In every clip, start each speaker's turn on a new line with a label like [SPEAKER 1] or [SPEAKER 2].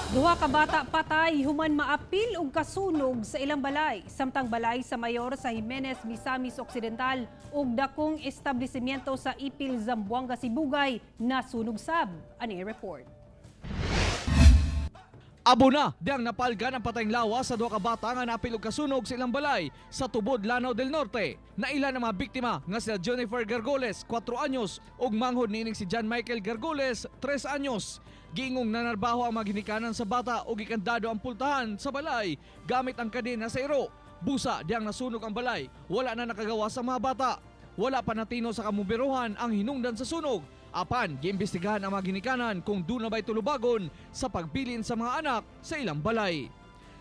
[SPEAKER 1] Duha ka bata patay human maapil og kasunog sa ilang balay. Samtang balay sa mayor sa Jimenez, Misamis Occidental ug dakong establishmento sa Ipil, Zamboanga Sibugay nasunog sab. Ani report.
[SPEAKER 2] Abo na diyang napalgan ang patayng lawas sa duha ka bata nga napil og kasunog sa ilang balay sa Tubod, Lanao del Norte. Naila ang mga biktima nga sila Jennifer Gargoles, 4 anyos, ug manghod niining si John Michael Gargoles, 3 anyos. Giingong nanarbaho ang mga ginikanan sa bata ug gikandado ang pultahan sa balay gamit ang kadena sa iro. Busa diyang nasunog ang balay, wala na nakagawa sa mga bata. Wala pa natino sa kamumberohan ang hinungdan sa sunog. Apan, giimbestigahan ang mga ginikanan kung duna ba'y tulubagon sa pagbilin sa mga anak sa ilang balay.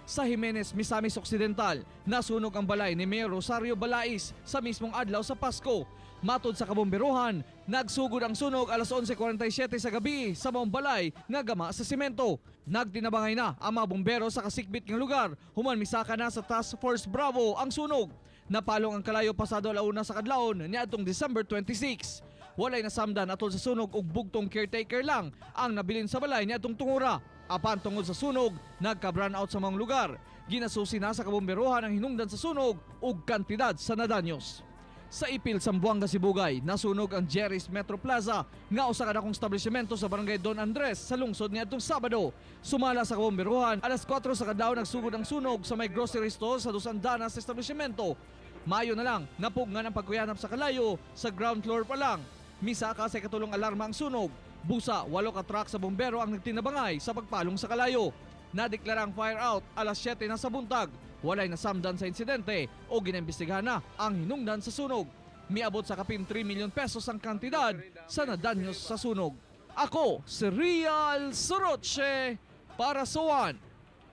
[SPEAKER 2] Sa Jimenez, Misamis Occidental, nasunog ang balay ni Mayor Rosario Balais sa mismong adlaw sa Pasko. Matod sa kabomberohan, nagsugod ang sunog alas 11:47 sa gabi sa maong balay nga gama sa simento. Nagtinabangay na ang mga bombero sa kasikbit ng lugar human misaka na sa Task Force Bravo ang sunog. Napalong ang kalayo pasado alauna sa kadlawon niadtong December 26. Walay nasamdan atol sa sunog ug bugtong caretaker lang ang nabilin sa balay niadtong tungura. Apan tungod sa sunog, nagka-brown out sa mga lugar. Ginasusi na sa kabomberohan ang hinungdan sa sunog ug kantidad sa nadanyos. Sa Ipil, Zamboanga Sibugay, nasunog ang Jerry's Metro Plaza nga usa ka dakong establishmento sa Barangay Don Andres sa lungsod niadtong Sabado. Sumala sa kabomberohan, alas 4 sa kadlaw nagsugod ang sunog sa may grocery store sa Dos Andanas establishmento. Mayo na lang, napugngan ang pagkuyanap sa kalayo sa ground floor pa lang. Misaka sa ikatulong alarma ang sunog. Busa, 8 ka truck sa bombero ang nagtinabangay sa pagpalong sa kalayo. Nadeklara ang fire out alas 7 na sa buntag. Walay nasamdan sa insidente o ginaimbestigahan na ang hinungdan sa sunog. Miabot sa kapin 3 milyon pesos ang kantidad sa nadanyos sa sunog. Ako si Real Soroche para sa One,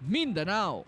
[SPEAKER 2] Mindanao.